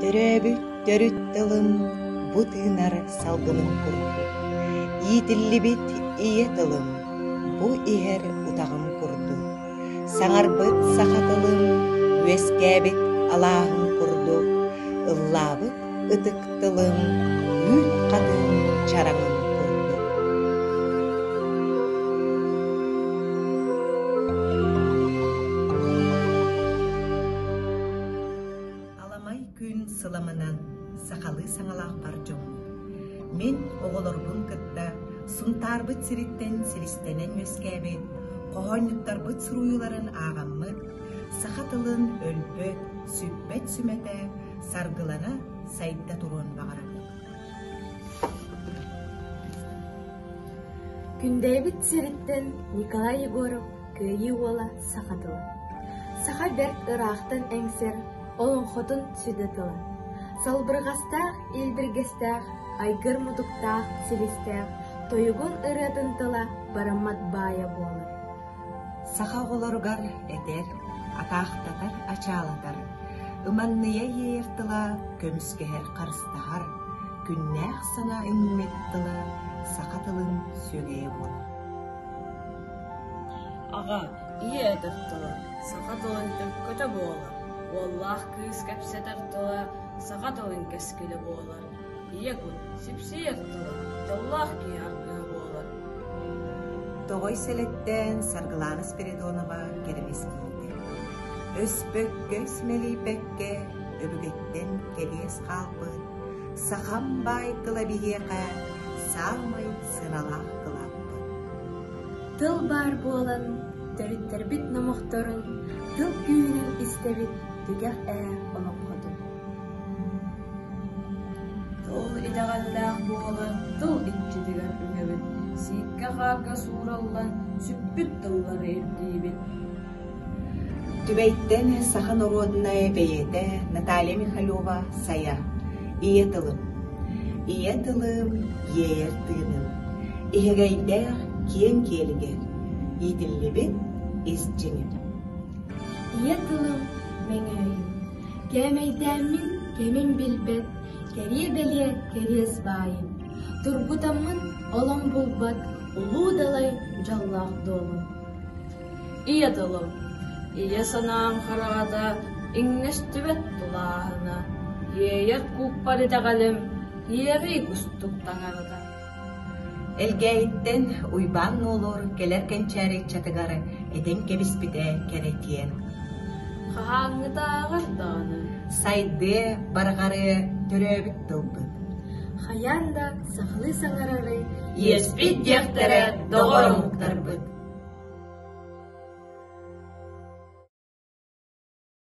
Төрөөбүт төрүт тылым бу тыынар салгыным курдук, иитиллибит ийэ тылым бу иһэр утаҕым курдук, саҥарбыт саха тылым үөскээбит алааһым курдук, ыллаабыт ытык тылым үүт хатыҥ чараҥым курдук. Аламай күн сыламынан сахалыы саҥалаах бар дьоммут. Мин оҕолорбун кытта Сунтаарбыт сириттэн силистэнэн үөскээбит хоһоонньуттарбыт суруйууларын ааҕаммыт, саха тылын өлбөт, сүппэт сүмэтэ саргылана сайда туруон баҕарабыт. Күндэйбит сириттэн Николай Егоров Кыайыы уола саха тыла. Саха бэрт ыраахтан эҥсэр олоҥхотун сүдэ тыла. Салбырҕастаах, илбиргэстээх, айгыр мутуктаах, силистээх, тойугун ырыатын тыла бараммат баайа буолар. Саха оҕолоругар этэр, атаахтатар, ачаалатар, ыманныйа иэйэр тыла көмүскэһэр, харыстаһар, күннээх санаа иҥмит тыла саха тылын сүөгэйэ буолар. Аҕа, ийэ этэр тыла саха тылын төлкөтө буолар, уоллаах кыыс кэпсэтэр тыла саха тылын кэскилэ буолар, ийэ кут сипсийэр тыла дьоллоох киһи аргыһа буолар. Тоҕой сэлэттээн Саргылаана Спиридонова кэрэмэс киһитэ. Өспөккө, симэлийбэккэ, өбүгэттэн кэриэс хаалбыт сахам баай тыла биһиэхэ саамай сыаналаах кылааппыт. Тыл баар буолан, төрүттэрбит номохторун, тыл күүһүнэн истэбит түгэх ээ олоҥхотун. Тыл итэҕэллээх буолан, тыл иччитигэр үҥэбит, сииккэ-хаарга суураллан, сүппүт тыллары ирдиибит. Түбэйтэн саха норуодунай бэйиэтэ Наталья Михалева «Сайа» Ийэ тылым Ийэ тылым, иэйэр тыыным, иһэгэйдээх киэҥ киэлигэр иитиллибит ис дьиҥим. Ийэ тылым мэҥөөйүм, кээмэйдээммин кэмин билбэт, кэриэ-бэлиэ кэриэс баайым, тургутаммын олом булбат улуу далай дьоллоох дуолум. Ийэ тылым, ийэ санаам хараҕата иҥнэстибэт тулааһына, иэйэр кууппар итэҕэлим, иэҕии кустук таҥарата. Элгээйиттэн Уйбаан Нуолур кэлэр кэнчээри ыччатыгар этэн кэбиспитэ кэрэтиэн. Хаһааҥҥытааҕар даҕаны Сайдыа, барҕарыа төрөөбүт тылбыт. Хайаан да сахалыы саҥарары иэспит диэхтэрэ доҕор омуктарбыт.